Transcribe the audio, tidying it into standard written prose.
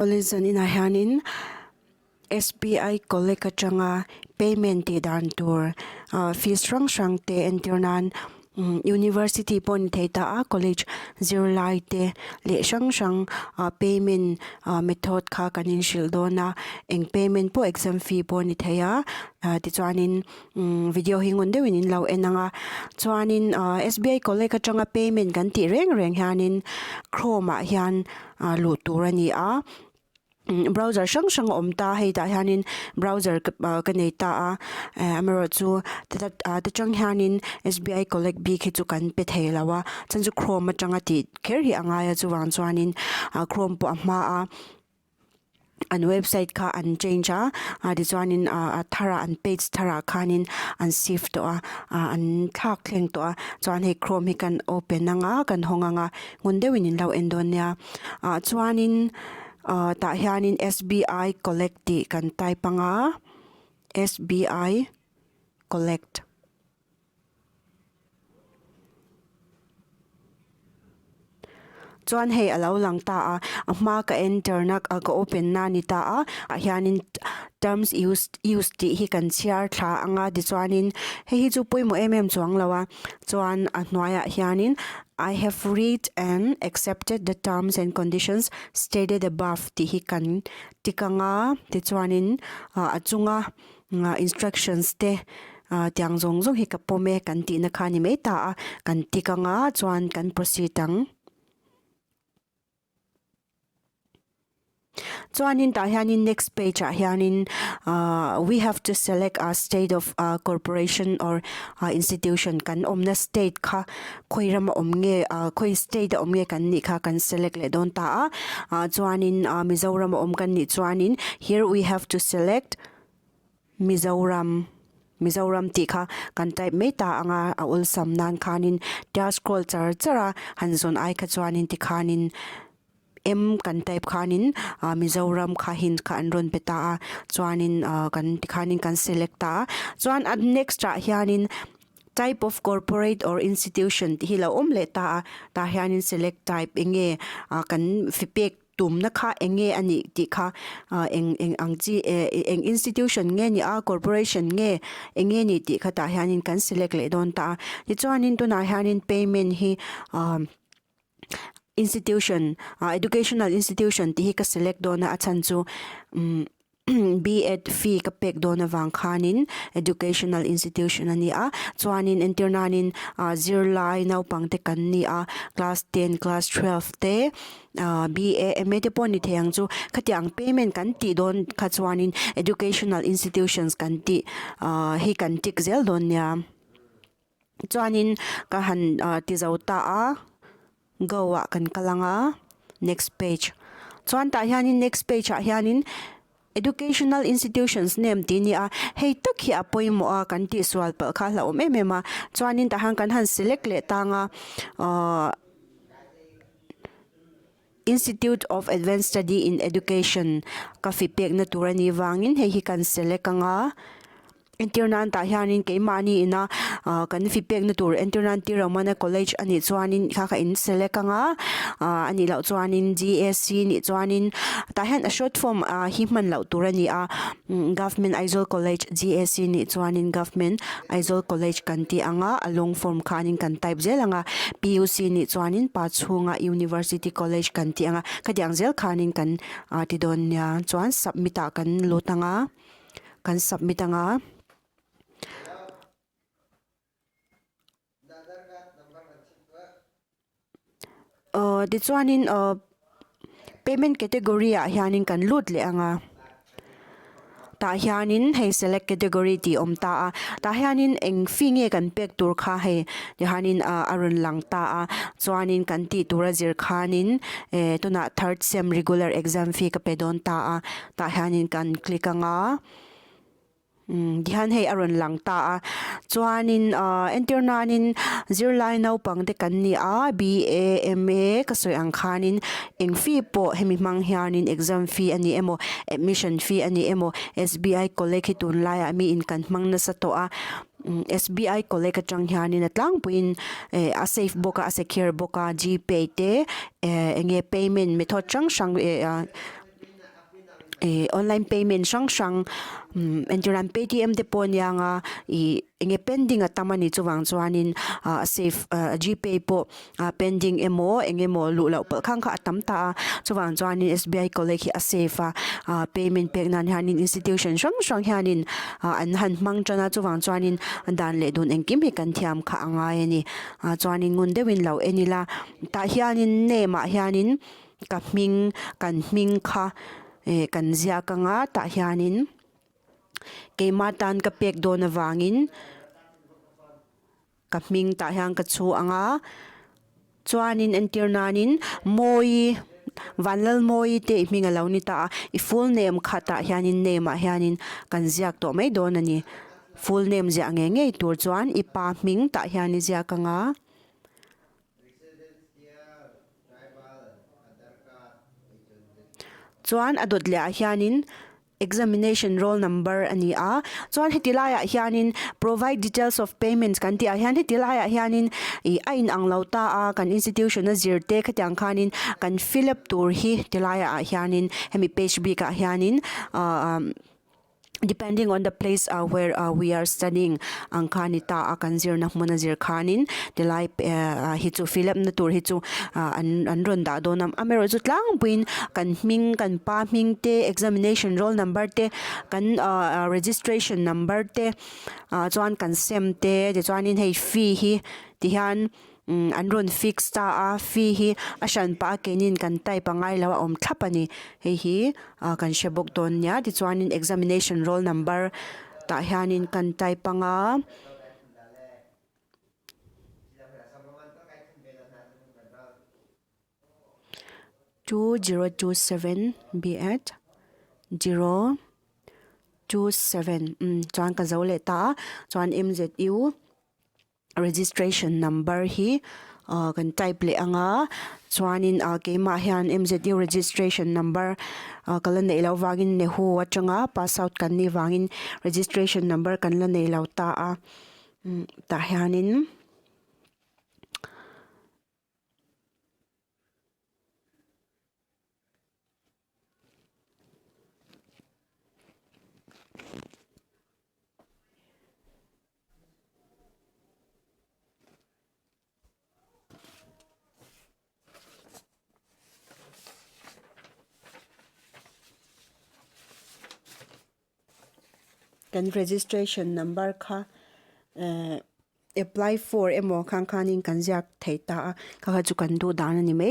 Awle zaninah hianin SBI collect atanga payment tih dan tur ah fees hrang hrang te entir nan umm university pawh a ni thei ta a college zirlai te leh hrang hrang ah payment ah method kha kan inhrilh dawn a eng payment pawh exam fee pawh a ni thei a ah tichuanin umm video hi ngun deuhin in lo en ang a chuanin ah SBI collect atanga payment kan tih reng reng hianin chrome ah hian. ah luh tur a ni a browser hrang hrang a awm ta a hei tah hianin browser ah ka nei ta a eh amaherawhchu ta tang hianin SBI collect bik hi chu kan pe thei lo a chhan chu chrome atanga tih kher hi a ngai a chuvang chuanin ah chrome pawh a hma a. an website kha an change a ah tichuanin ah a tharah an page tharah khanin an shift tawh a ah an thlak thleng tawh a chuan hei chrome hi kan open anga kan hawng anga ngun deuhin in lo en dawn nia ah chuanin ah tah hianin SBI collect tih kan type anga SBI collect. Chuan hei a lo lang ta a, a hma ka enter na ka open na a ni ta a, ah hianin terms use use tih hi kan chhiar thla ang a tichuanin hei hi chu pawimawh em em chuang lo a, chuan a hnuaiah hianin I have read and accepted the terms and conditions stated above tih hi kan tick ang a, tichuanin ah a chunga. Instructions te tiang zawng zawng hi ka pawm e kan tihna kha a ni mai ta a, kan tick anga chuan kan proceed ang. Chuanin tah hianin next page ah hianin ah we have to select a state of corporation or institution kan awmna state kha khawi rama awm nge ah khawi state a awm nge kan nih kha kan select leh dawn ta a, ah chuanin Mizoram a awm kan nih chuanin here we have to select Mizoram Mizoram tih kha kan type mai ta ang a, a awlsam nan khanin tia scroll char char a han zawn ai kha chuanin tikhanin M kan type khanin ah Mizoram kha hint kha an rawn pe ta a chuanin ah kan tikhanin kan select ta a chuan a next ah hianin type of corporate or institution tih hi a lo awm leh ta a tah hianin select type eng nge ah kan fipek Tumna kha eng nge a nih tih kha eng eng ang chi eng institution nge ni a corporation nge eng nge ni tih kha tah hianin kan select leh dawn ta a. Tichuanin tunah hianin payment hi institution educational institution tih hi ka select dawn a a chhan chu B.Ed fee ka pek dawn avang khanin educational institution a ni a, chuanin entir nanin ah zirlai naupang te kan ni a, class ten, class twelve te ah BA, MA te pawh a ni thei ang chu, khatiang payment kan tih dawn kha chuanin educational institutions kan tih ah hi kan tick zel dawn nia. Chuanin ka han ti zo ta a, go ah kan kal ang a, next page. Chuan tah hianin next page ah hianin educational institutions name tih a ni a, hei tak hi a pawimawh a kan tihsual palh kha a hlauhawm em em a, chuanin tah hian kan han select leh tang a ahh Institute of Advanced Study in Education ka fi pekna tur a nih vangin hei hi kan select ang a. Entir nan tah hianin keimahni ina ah kan fi pekna tur entir nan Tiromana College a nih chuanin kha kha in select ang a, ah a nih loh chuanin GAC nih chuanin tah hian a short form ah hi hman loh tur a ni a, Government Aizawl College GAC nih chuanin Government Aizawl College kan tih ang a, a long form khanin kan type zel ang a, PUC nih chuanin pa chhunga University College kan tih ang a, khatiang zel khanin kan ti dawn nia. Chuan submit ah kan lut ang a, kan submit ang a. Aw tichuanin aw payment category ah hianin kan lut leh ang a tah hianin hei select category tih a awm ta a tah hianin eng fee nge kan pek tur kha hei tihianin ah a rawn lang ta a chuanin kan tih tur a zir khanin eh tunah third sem regular exam fee ka pe dawn ta a tah hianin kan click ang a. Umm tihian hei a rawn lang ta a chuanin ahh entir nanin zirlai naupang te kan ni a B A M A ka sawi ang khanin eng fee pawh hemi hmang hianin exam fee a ni emaw admission fee a ni emaw S B I collect hi tunlaiah miin kan hmang nasa tawh a umm S B I collect atang hianin a tlangpuiin eh a safe bawk a a secure bawk a G pay te eh eng nge payment method hrang hrang eh ah. Ih online payment hrang hrang umm entir nan paytm te pawh ania anga ih enge pending a tam a ni chuvang chuanin ah safe ah gpay pawh ah pending emaw eng emaw luh loh palh khang kha a tam ta a chuvang chuanin S B I collect hi a safe a ah payment pek nan hianin institution hrang hrang hianin ah an han hmang tan a chuvang chuanin dan leh dun engkim hi kan thiam kha a ngai a ni ah chuanin ngun deuhin lo en ila tah hianin name ah hianin. Ka hming kan hming kha eh kan ziak anga tah hianin keimah tan ka pek dawn avangin ka hming tah hian ka chhu anga chuanin entir nanin mawi Vanlalmawi te i hming a lo ni ta a i full name kha tah hianin name ah hianin kan ziak tawh mai dawn a ni full name ziah ngei ngei tur chuan i pa hming tah hian i ziak anga. Chuan a dawt leh ah hianin examination roll number a ni a, chuan heti laiah hianin provide details of payments kan tih ah hian heti laiah hianin ih a inang lo ta a kan institution a zir te khatiang khanin kan fill up tur hi ti laiah ah hianin hemi page bik ah hianin ahh depending on the place ah where ah we are studying ang kha ni ta a kan zirna hmun a zir khanin tilai ah hi chu fill up na tur hi chu ah an an rawn dah dawn a amaherawhchu chu tlangpuiin kan hming kan pa hming te examination roll number te kan ah registration number te ah chuan kan sem te tichuanin hei fee hi tihian. Umm an rawn fix ta a fee hi a hran pah a keinin kan type a ngai lo a awm thlap a ni hei hi ah kan hre bawk dawn nia tichuanin examination roll number tah hianin kan type anga. 2027 B at 027 umm chuan ka zo leh ta a chuan M_Z_U. Registration number hi ah kan type leh anga chuanin ah keimah hian M_Z_U registration number ah ka la neih loh vangin Nehu atanga pass out kan nih vangin registration number kan la nei lo ta a umm tah hianin. Kan registration number kha eh apply for emaw khang khanin kan ziak thei ta a kha kha chu kan duh dan a ni mai.